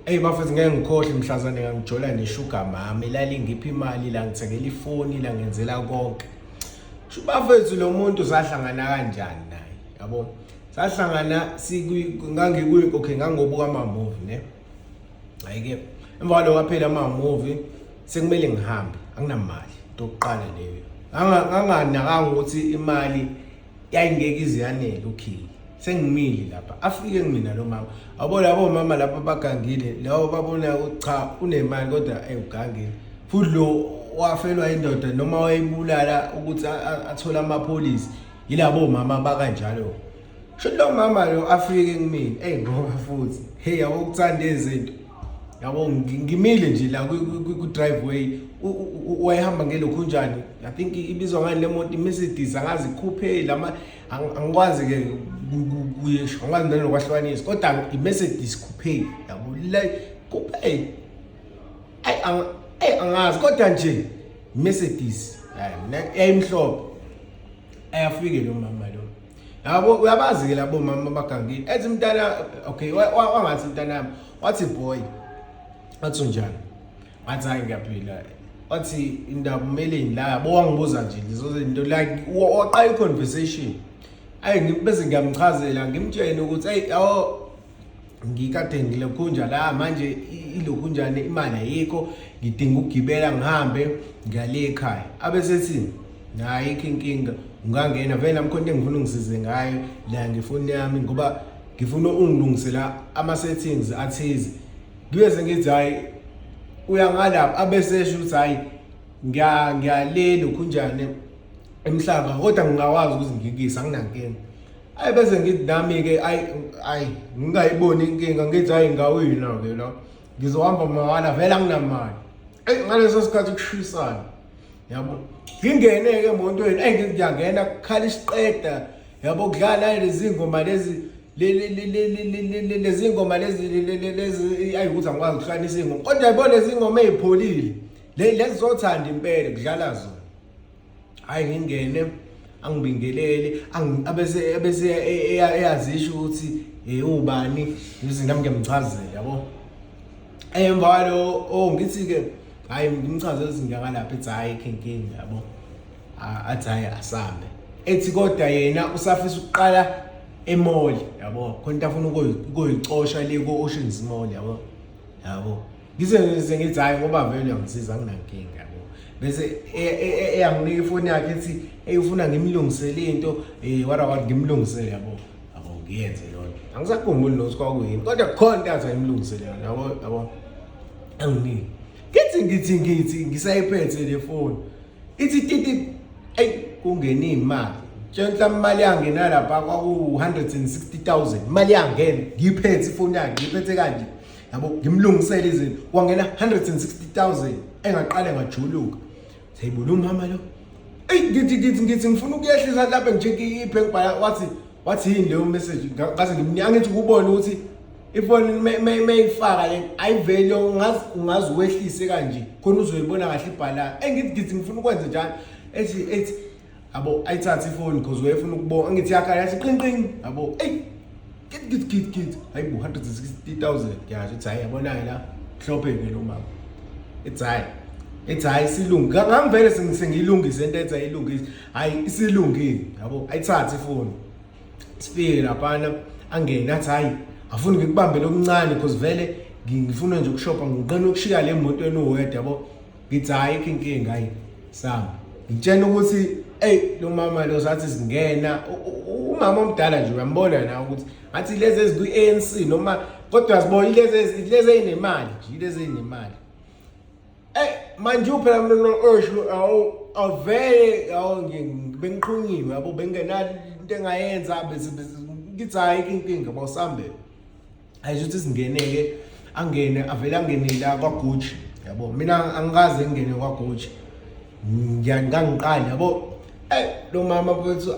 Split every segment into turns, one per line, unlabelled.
Eyi bafethu, ngeke ngikhohle mhlazane ngangijola ne-sugar mama, elalingipha imali, la ngithengela ifoni, la ngenzela konke. Sho bafethu, lo muntu sahlangana kanjani naye, yabo? Sahlangana ngangikuyi, okay, ngangobuka ama-movie ne. Hhayi-ke, emva kwaloko aphela ama-movie, sekumele ngihambe, anginamali, into yokuqala leyo. Nganganakanga ukuthi imali yayingeke ize yanele ukhiye. Sengimile lapha, afike kumina lo mama. Yabo labo mama lapha bagangile, labo babona ukuthi cha, unemali kodwa ugangile. Futhi lo wafelwa indoda noma wayibulala ukuthi athole amapholisi. Yilabo mama bakanjalo. Sho lo mama lo afike kumina, ey ngoba futhi, hey yabo ukuthanda izinto. Yabo ngimile nje la ku driveway, wayehamba ngelokhunjani, I think ibizwa ngani le moto, i-Mercedes, angazi, coupe lama, angikwazi ke kuyisho, angikwazi nanokwahlukanisa, kodwa i-Mercedes coupe, yabo, le coupe, ayi angazi, kodwa nje Mercedes yayimhlophe. Ayafike lo mama lo, yabo, uyabazi ke labo mama bagangile, ethi mntana, okay, wangathi mntanami, wathi boy, wathi unjani, wathi hayi ngiyaphila, wathi indaba umeleni la, yabo, wangibuza nje lezo zinto, like waqala i-conversation. Ayi bese ngiyamchazela, ngimtshele ukuthi hey yabo, ngikade ngilokhunja la manje, ilokhunjane, imali ayikho, ngidinga ukugibela ngihambe ngiyale ekhaya. Abesethi ayikho inkinga, ungangena vele nami khona into engifuna ungisize ngayo la ngefoni yami, ngoba ngifuna ungilungisela ama-settings athize. Ngibe sengithi hhayi, uya ngalapha, abesesho ukuthi hhayi, ngiyale lokhunjane emhlanga, kodwa ngingakwazi ukuthi ngikuyise, anginankinga. Ayi bese ngithi nami-ke ayi ayi, ngingayiboni inkinga, ngithi hayi, ngawina-ke la, ngizohamba mahhala vele anginamali. Eyi ngaleso sikhathi kushisana, yabo, ngingene-ke emontweni, eyi ngiyangena, kukhala isiqeda, yabo, kudlala lezi ngoma lezi lezi ngoma lezi lezi, ayi ukuthi angikwazi ukuhlukanisa iy'ngoma, kodwa yabo lezi ngoma ey'pholile lezi zothanda impela, kudlala zona. Hayi ngingene, angibingelele, abese eyazisho ukuthi ubani, ngize nami ngiyamchazela, yabo. Emva kwalo, oh ngithi-ke hhayi, ngimchazele ukuthi ngiyakalapha, ethi hhayi ayikho inkinga, yabo, athi hhayi asambe, ethi kodwa yena usafisa ukuqala e-mall, yabo, khona into afuna ukuyicosha le ko-Oceans Mall, yabo, yabo. Ngize ngize ngithi hhayi, ngoba vele uyangisiza, anginankinga, yabo. Bese eyanginika ifoni yakhe, ethi eyifuna ngimlungisele into, wara wathi ngimlungisele, yabo, yabo, ngiyenze lona, angisakhumbuli nokuthi kwakuyini, kodwa kukhona into athi ayimlungisele yona, yabo, yabo. Anginiki, ngithi ngithi ngithi ngisayiphethe le foni, ithi titi, eyi kungena imali tshela, imali yangena lapha kwaku-160 000, imali yangena ngiyiphethe ifoni yakhe, ngiyiphethe kanje, yabo, ngimlungisele izinto, kwangena 160 000, engaqale ngajuluka. Seyibona umama lo, eyi ngithi ngithi ngithi ngifuna ukuyehlisa lapha, ngi-check i-bank balance, wathi yini leyo message, ngaze ngimnika, angithi ukubona ukuthi ifoni meyifaka le ayiveli, ungazi ungazi wehlise kanje khona uzoyibona kahle ibhalance. Engithi ngithi ngifuna ukwenza njalo, ethi yabo ayithathe ifoni because wayefuna ukubona, angithi yakhala, yathi qing qing, yabo, eyi git git git git, hayi bo, 160 000. Ngiyasho ukuthi hayi, yabona-ke la mhlophe-ke lo mama, ethi hhayi, ethi hhayi isilungi, ngangivele sengiyilungise into, ethi ayilungise, hhayi isilungile, yabo. Ayithathe ifoni, sifike laphana, angene, athi hhayi afuni ngikubambele okuncane because vele ngifuna nje ukushopa, ngiqina ukushiya le moto uwedwa, yabo. Ngithi hhayi ayikho inkinga, hayi sami ngitshena ukuthi eyi lo mama lo, sathi singena, umama omdala nje, uyambona na ukuthi ngathi lezi ezikwi-ANC noma, kodwa sibona lezi lezi ey'nemali nje, lezi ey'nemali. Eh manje phela mina osho awu avele awu bengiqhunyiwe, yabo, bengenalo into engayenza, bese ngithi hayi inkinga bawusambe. Ayisho ukuthi singene-ke, angene, avele angene la kwaGucci, yabo, mina angikaze ngingene kwaGucci, ngangiqali, yabo. Eh lo mama mfethu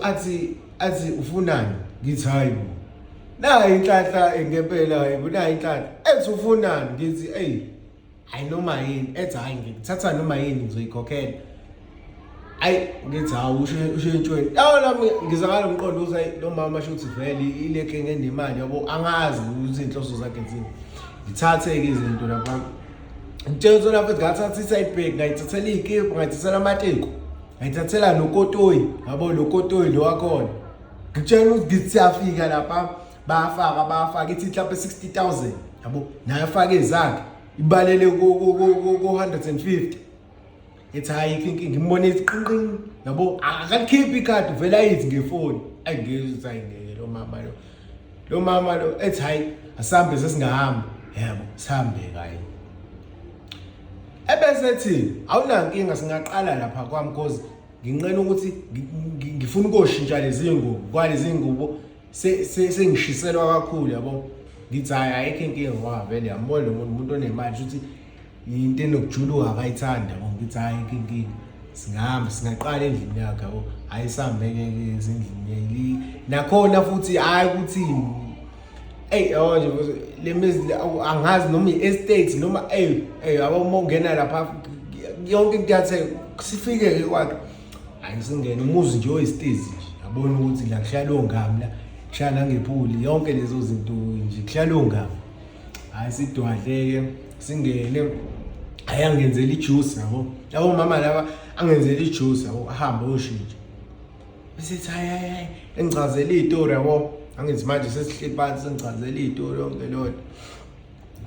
athi ufunani, ngithi hayi bo, nayi inhlanhla ngempela, hayi bo, nayi inhlanhla. Ethi ufunani, ngithi eyi hayi noma yini, ethi hayi ngithatha noma yini ngizoyikhokhela. Ayi ngithi hawu, usho usho entshweni yawo, nami ngiza ngalo mqondo ukuthi hayi lo mama sho ukuthi vele ile nkinga enemali, yabo, angazi ukuthi inhloso zakhe zini. Ngithathe-ke izinto lapha. Ngitshela ukuthi lapho ngathatha i-side bag, ngayithathela iy'kibhu, ngayithathela amateko, ngayithathela nokotoyi, yabo lo kotoyi lo wakhona. Ngitshela ukuthi ngithi siyafika lapha, bayafaka bayafaka ithi mhlawumbe 60,000 yabo, naye afake ezakhe ibalele ko-150. Ethi hhayi ayikho inkinga, ngimbone ethi qinqing, yabo akalikhiphi ikhadi uvele ayithi ngefoni. Ayi ngizwe ukuthi hhayi ngeke lo mama lo. Lo mama lo ethi hhayi asambe sesingahamba. Yebo, sihambe kayi. Ebese ethi awunankinga singaqala lapha kwami cause nginqena ukuthi ngifuna ukoshintsha lezi ngubo kwalezi ngubo sengishiselwa kakhulu yabo. Ngithi hhayi ayikho inkinga ngoba vele yambona lo muntu umuntu onemali shuthi into enokujuluka akayithandi yabo. Ngithi hhayi ayikho inkinga singahamba singaqala endlini yakhe yabo. Hhayi sihambe-ke ke ezindlini nakhona futhi hhayi ukuthi eyi yabo nje le mizi angazi noma i-estate noma eyi eyi yabo uma ungena lapha yonke into yathe sifike-ke kwakhe. Hhayi singene umuzi nje oyisitezi nje yabona ukuthi la kuhlala ongami la kuhlala nangephuli yonke lezo zinto nje kuhlala ongami. Hhayi sidwadle-ke singene, hhayi angenzela ijuice yabo, yabo mama laba angenzela ijuice yabo, ahambe oyoshintsha. Bese ethi hayi hayi hayi engichazela iy'tori yabo, angithi manje sesihleli phansi sengichazela iy'tori yonke leyo nto.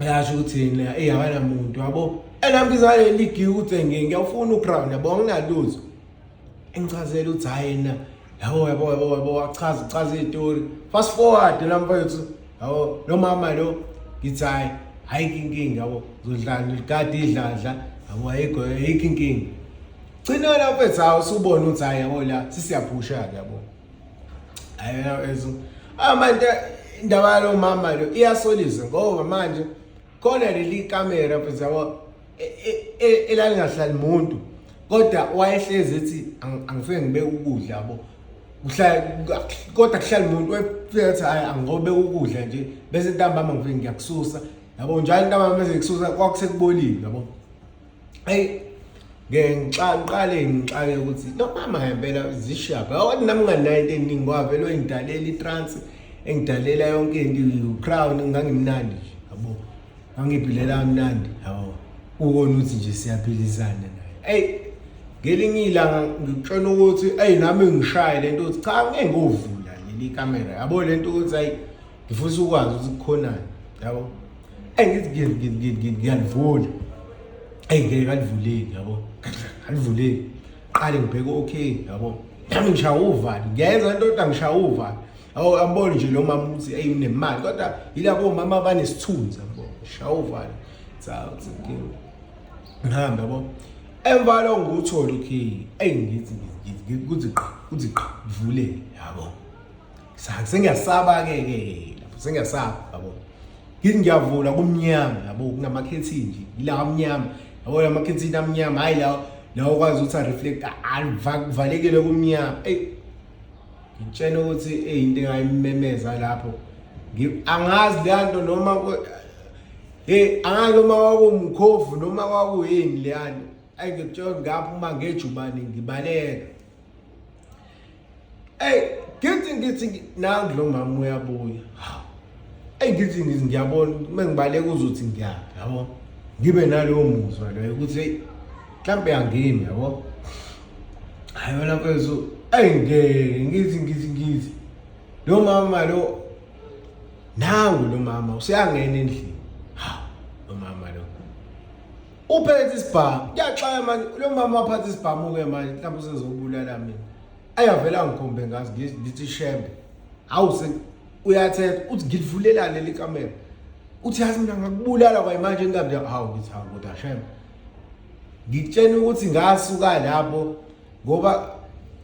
Uyasho ukuthi yena eyi akanamuntu yabo, enami ngizaleli igiya ukuthi ngiyawufuna ucrown yabo, anginalutho. Engichazela ukuthi hhayi yena yabo yabo yabo yabo wachaza uchaza iy'tori. Fast forward la mfethu yabo, lo mama lo ngithi hhayi ayikho inkinga yabo, uzodlala ligade idladla yabo, ayikho ayikho inkinga. Gcina la mfethu hawu usubona ukuthi hhayi yabo la sesiyaphusha-ke yabo. Hhayi la mfethu ah manje indaba yalo mama lo iyasolisa ngoba manje khona leli kamera mfethu yabo elalingahlali muntu kodwa wayehlezi ethi angifike ngibeke ukudla yabo. Kuhlala kodwa kuhlala umuntu wayefika ethi hhayi angikobeka ukudla nje bese ntambama ngifike ngiyakususa yabo. Njalo ntambama bese ngikususa kwakusekubolile yabo. Eyi ngeke ngiqale ngixake ukuthi lo mama ngempela zishapha yabo, nami nganayo into eningi ngoba vele wengidalela i-trance engidalela yonke into i-crown ngangimnandi nje yabo, ngangiphilela kamnandi yabo, ukona ukuthi nje siyaphilisana naye. Eyi ngelinye ilanga ngikutshela ukuthi eyi nami ngishaye lento ukuthi cha ngeke ngovula leli kamera yabo, lento ukuthi hayi ngifisa ukwazi ukuthi kukhonani yabo. Eyi ngithi ngiyalivula, eyi ngeke alivuleki yabo, alivuleki. Qale ngibheke okay yabo, nami ngishaya uvalo, ngiyayenza into kodwa ngishaya uvalo yabo. Ambone nje lo mama ukuthi eyi unemali kodwa yilabo mama abanesithunzi yabo, ngishaya uvalo cha uthi ngihambe yabo. Emva lokho ngiwuthole ukhiye, eyi ngithi kuthi qha kuthi qha kuvuleke yabo. Sengiyasaba-ke ke lapho sengiyasaba yabo. Ngithi ngiyavula kumnyama yabo, kunamakhethini nje ila amnyama yabo, lamakhethini amnyama hhayi lawo lawo okwazi ukuthi a-reflect kuvalekile kumnyama. Eyi ngitshena ukuthi eyi into engayimemeza lapho angazi leya nto noma hey angazi noma kwakuwumkhovu noma kwakuyini leya nto. Ayi ngikutshela ngaphuma ngejubane ngibaleka. Ey ngithi ngithi nangu lo mama uyabuya. Hawu. Ey ngithi ngithi ngiyabona uma ngibaleka uzothi ngiyaphi yabo. Ngibe nalowo muzwa loyo ukuthi hey mhlambe angimi yabo. Hayi wena mfethu ey ngeke ngithi ngithi ngithi lo mama lo nangu lo mama useyangena endlini. Hawu lo mama lo. Uphethe isibhamu. Kuyaxaka manje lo mama waphatha isibhamu ke manje mhlawumbe usezobulala mina. Ayavela ngikhombe ngazi ngithi shembe. Hawu se uyathetha uthi ngilivulelane leli kamera. Uthi yazi mina ngakubulala kwayimanje ngingabe hawu ngithi hawu kodwa shembe. Ngikutshena ukuthi ngasuka lapho ngoba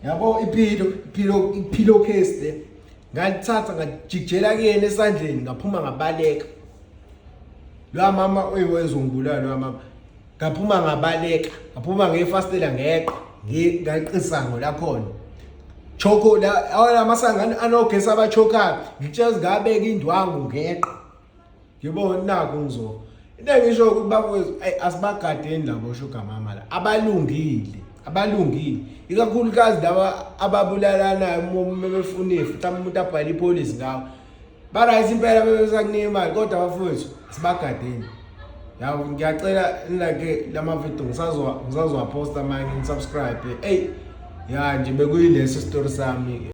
yabo iphilo iphilo iphilo case le ngalithatha ngajikijela kuyena esandleni ngaphuma ngabaleka. Lo mama oyewezongibulala lo mama ngaphuma ngabaleka ngaphuma ngefastela ngeqa ngeqa isango lakhona choko la awala amasango anogesi abachokayo ngitshela ngabeka indwangu ngeqa ngibona naku ngizo into engisho ukuthi bafowethu asibagadeni labo sugar mama la abalungile abalungile ikakhulukazi laba ababulalanayo uma befuna ifa mhlawumbe umuntu abhale ipolisi ngawo. Ba-right impela bebesakunika imali, kodwa bafowethu sibagadeni. Ya, ngiyacela nilike lama video, ngisazowaphosta manje, nisubscribe. Ey, ya nje bekuyileso story sami.